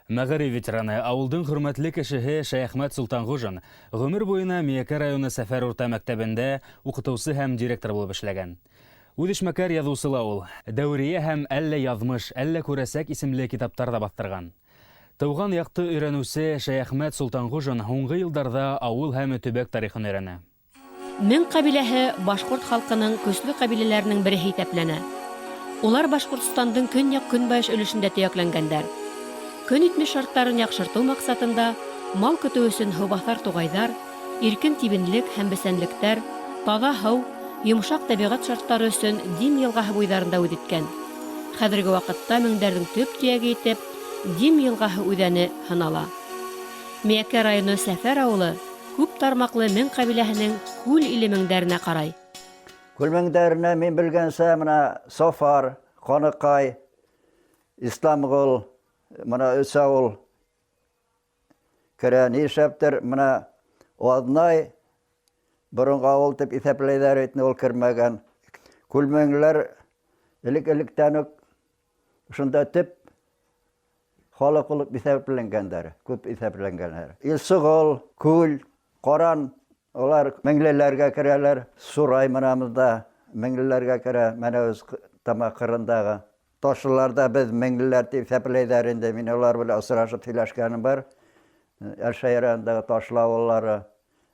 Мәгариф ветераны, авылдың хөрмәтле кешеһе Шәяхмәт Солтангужин гомер буена Миякә районы Сәфәр урта мәктәбендә укытучы һәм директор булып эшләгән. Үзешмәкәр язучы ла ул. Дәүрия һәм Әллә язмыш, әллә күрәсәк исемле китаптар да бастырган. Туган якты өйрәнүче Шәяхмәт Солтангужин һуңгы елларда авыл һәм төбәк тарихын өйрәнә. Мең кабиләһе башкорт халкының көсле кабиләләренең береһе иҫәпләнә. Улар Башҡортостандың көньяҡ-көнбайыш өлөшөндә төйәкләнгәндәр. Көн итмеш шарттарын яҡшыртыу маҡсатында мал көтөү өсөн һыубаҫар туғайҙар, иркен тибенлек һәм бесәнлектәр, таҙа һыу, йомшаҡ тәбиғәт шарттары өсөн Дим йылғаһы буйҙарында үҙ иткән. Хәҙерге ваҡытта меңдәрҙең төп төйәге итеп Дим йылғаһы үҙәне һанала. Миәкә районы Сәфәр ауылы күп тармаҡлы Мең ҡәбиләһенең Күл иле меңдәренә ҡарай. Күл меңдәренә мин белгәнсә менә Софар, Ҡаныҡай, Исламғол, менә өс ауыл керә. Ни эшләптер менә Аҙнай боронғо ауыл дип иҫәпләйҙәр бит, ул кермәгән. Күлмеңләр элек-электән үк шунда төп халык булып иҫәпләнгәндәр, күп иҫәпләнгәннәр. Илсығол, Күл, Ҡаран, алар меңлеләргә керәләр. Сурай менә монда меңлеләргә керә, Мәнәвез тамак кырындагы. Ташлыларда без меңлеләр дип иҫәпләйҙәр инде. Мин алар белән осрашып һөйләшкәнем бар. Әлшәй районындагы Ташлы авыллары,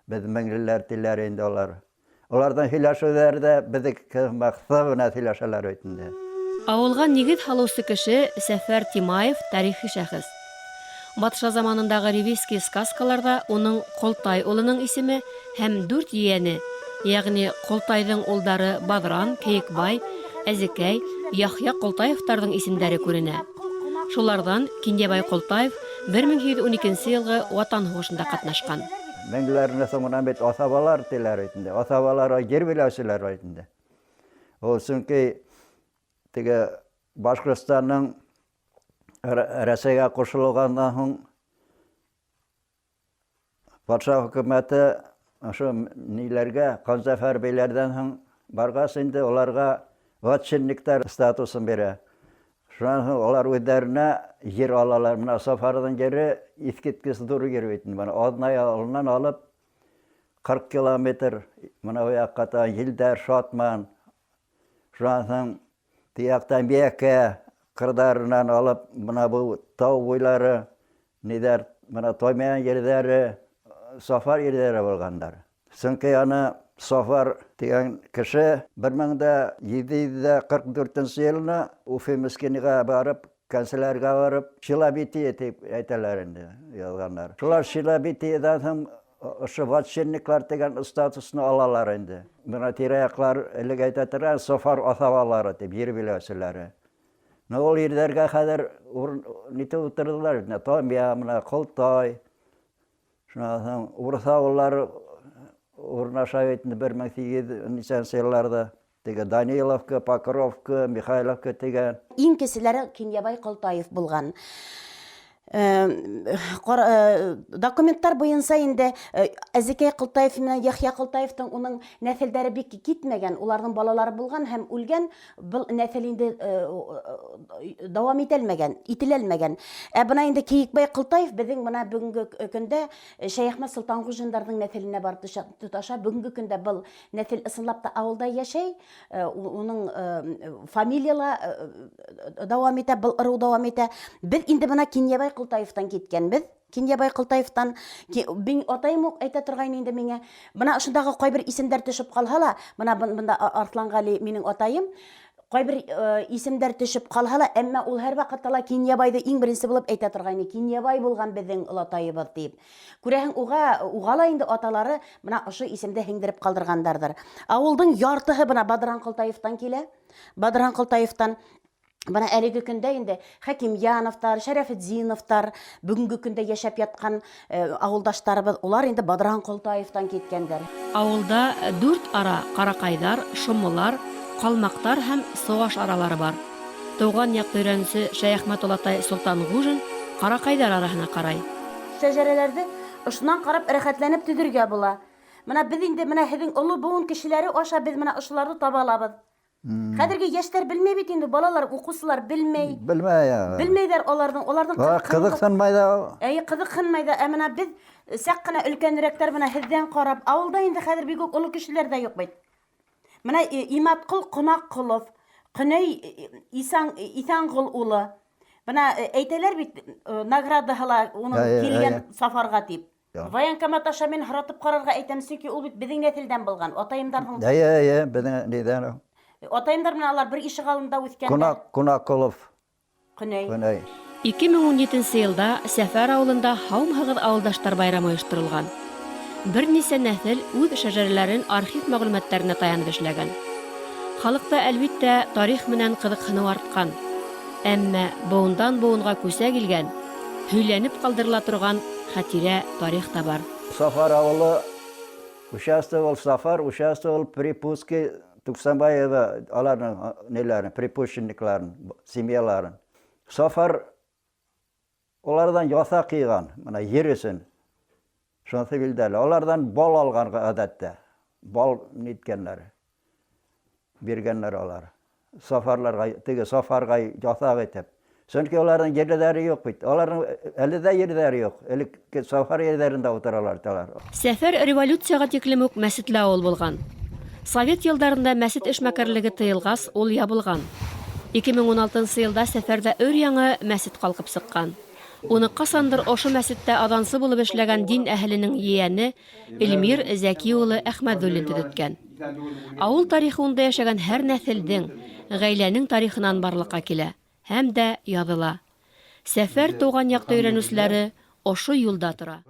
без меңлеләр тиләр инде алар. Аларның һөйләшүләре дә безнеке махсус гына һөйләшәләр бит инде. Авылга нигеҙ һалыусы кеше Сәфәр Тимаев тарихи шәхес. Батша заманындагы ревизский сказкаларҙа уның Ҡолтай улының исеме һәм дүрт ейәне, йәғни Ҡолтайҙың улдары Баҙран, Кейекбай, Әзекәй, Яхъя Ҡолтаевтарҙың исемдәре күренә. Шуларҙан Кинйәбай Ҡолтаев 1812 нсе йылғы Ватан һуғышында ҡатнашҡан. Меңләренә соңынан бит аҫабалар тиләр бит инде. Аҫабалар ер биләүселәр бит инде. Ул чөнки теге Башҡортостандың Рәсәйгә ҡушылғандан һуң патша хөкүмәте ошо ниләргә Ҡанзәфәр бейҙәрҙән һуң барғас инде уларға вотчинниктар статусын бирә. Шунан һуң улар үҙҙәренә ер алалар. Менә Сафарҙың ере иҫ киткес ҙур ер бит инде. Бына Аҙнай ауылынан алып 40 километр мына бу яҡҡа табан Елдәр, Шатман. Шунан һуң тияҡтан Миәкә ҡырҙарынан алып мына был тау буйлары, ниҙәр, мына Таймаян ерҙәре, Сафар ерҙәре булғандар. Сөнки аны Сафар тигән кеше 1744 йылны Уфимскийға барып, канцелярға барып, Шилабитие тип әйтәләр инде, яҙғандар. Шулар Шилабитиедан һуң ошо вотчинниклар тигән статусны алалар инде. Бына тирә-яҡлар элек әйтә торған Софар аҫабалары тип, ер биләүселәре. Но ул ерҙәргә хәҙер урын нитеп ултырҙылар бит, Томья, мына Ҡолтай, шунан һуң урыҫ ауыллары урнаша бит инде 1800 нисәнсе йылларҙа. Теге Даниловка, Покровка, Михайловка тигән. Иң кеселәре Кинйәбай Ҡолтаев булған. Документтар буйынса инде Әзекәй Ҡолтаев менән Яхъя Ҡолтаевтың уның нәҫелдәре бик китмәгән, уларҙың балалары булған һәм үлгән, был нәҫел инде дауам ителмәгән, ителәлмәгән. Ә бына инде Кейекбай Ҡолтаев беҙҙең бына бөгөнгө көндә Шәйәхмәт Солтанғужиндарҙың нәҫеленә барып тоташа. Бөгөнгө көндә был нәҫел ысынлап та ауылда йәшәй, уның фамилияла дауам итә, был ырыу дауам итә. Беҙ инде бына Кинйәбай Ҡолтаевтан киткәнбеҙ. Кинйәбай Ҡолтаевтан мин атайым уҡ әйтә торғайны инде миңә. Бына ошондағы ҡайбер исемдәр төшөп ҡалһа ла, бына бында Арсланғали минең атайым, ҡайбер исемдәр төшөп ҡалһа ла, әммә ул һәр ваҡытта ла Кинйәбайҙы иң беренсе булып әйтә торғайны. Кинйәбай булған беҙҙең олатайыбыҙ тип. Күрәһең, уға, уға ла инде аталары бына ошо исемде һеңдереп ҡалдырғандарҙыр. Ауылдың яртыһы бына Бадран Ҡолтаевтан килә. Бадран Ҡолтаевтан бына әлеге көндә инде Хәкимьяновтар, Шәрәфетдиновтар, бөгөнгө көндә йәшәп ятҡан ауылдаштарыбыҙ, улар инде Бадран Ҡолтаевтан киткәндәр. Ауылда дүрт ара, ҡараҡайҙар, шомолар, ҡалмаҡтар һәм сыуаш аралары бар. Тыуған яҡ өйрәнүсе Шәяхмәт олатай Солтангужин ҡараҡайҙар араһына ҡарай. Шәжәрәләрҙе ошонан ҡарап рәхәтләнеп төҙөргә була. Бына беҙ инде бына һеҙҙең оло быуын кешеләре аша беҙ бына ошоларҙы таба алабыҙ. Хәҙерге йәштәр белмәй бит инде, балалар, уҡыусылар белмәй. Белмәй. Белмәйҙәр аларҙың, аларҙың Ҡыҙыҡһынмай ҙа. Әйе, ҡыҙыҡһынмай ҙа. Ә бына беҙ саҡ ҡына өлкәнерәктәр бына һеҙҙән ҡарап, ауылда инде хәҙер бик үк оло кешеләр ҙә юҡ бит. Бына Иматҡол Ҡонаҡҡолов, Ҡөнәй Исан Иҫәнғол улы. Бына әйтәләр бит, наградаһы ла уның килгән Сафарға тип. Военкомат аша мин һоратып ҡарарға әйтәм, сөнки ул бит беҙҙең нәҫелдән булған, атайымдарҙың. Әйе, әйе, беҙҙең нидән ул. Атайымдар менән алар бер ишеғалдында үҫкәндәр. Ҡунаҡ, Ҡунаҡҡолов. Ҡөнәй. Ҡөнәй. 2017 йылда Сәфәр ауылында Һаумыһығыҙ ауылдаштар байрамы ойошторолған. Бер нисә нәҫел үҙ шәжәрәләрен архив мәғлүмәттәренә таянып эшләгән. Халыҡта, әлбиттә, тарих менән ҡыҙыҡһыныу артҡан. Әммә быуындан быуынға күсә килгән, һөйләнеп ҡалдырыла торған хәтирә тарих та бар. Сафар ауылы участвовал, Сафар участвовал при пуске Туксанбаева, аларның неләрен, припущенникларын, семьяларын. Сафар уларҙан яҫаҡ йыйған, бына ер өсөн. Шунысы билдәле. Аларҙан бал алған ғәҙәттә. Бал ниткәннәр. Биргәннәр алар. Сафарларға, теге Сафарға яҫаҡ итеп. Сөнки уларҙың ерҙәре юҡ бит. Аларҙың әле дә ерҙәре юҡ. Элек Сафар ерҙәрендә ултыралар алар. Сәфәр революцияға тиклем үк мәсетле ауыл булған. Совет йылдарында мәсет эшмәкәрлеге тыйылғас, ул ябылған. 2016 йылда Сәфәрҙә өр-яңы мәсет ҡалҡып сыҡҡан. Уны ҡасандыр ошо мәсеттә аҙансы булып эшләгән дин әһеленең ейәне Эльмир Зәки улы Әхмәҙуллин төҙөткән. Ауыл тарихы унда йәшәгән һәр нәҫелдең, ғаиләнең тарихынан барлыҡҡа килә һәм дә яҙыла. Сәфәр тыуған яҡты өйрәнеүселәре ошо юлда тора.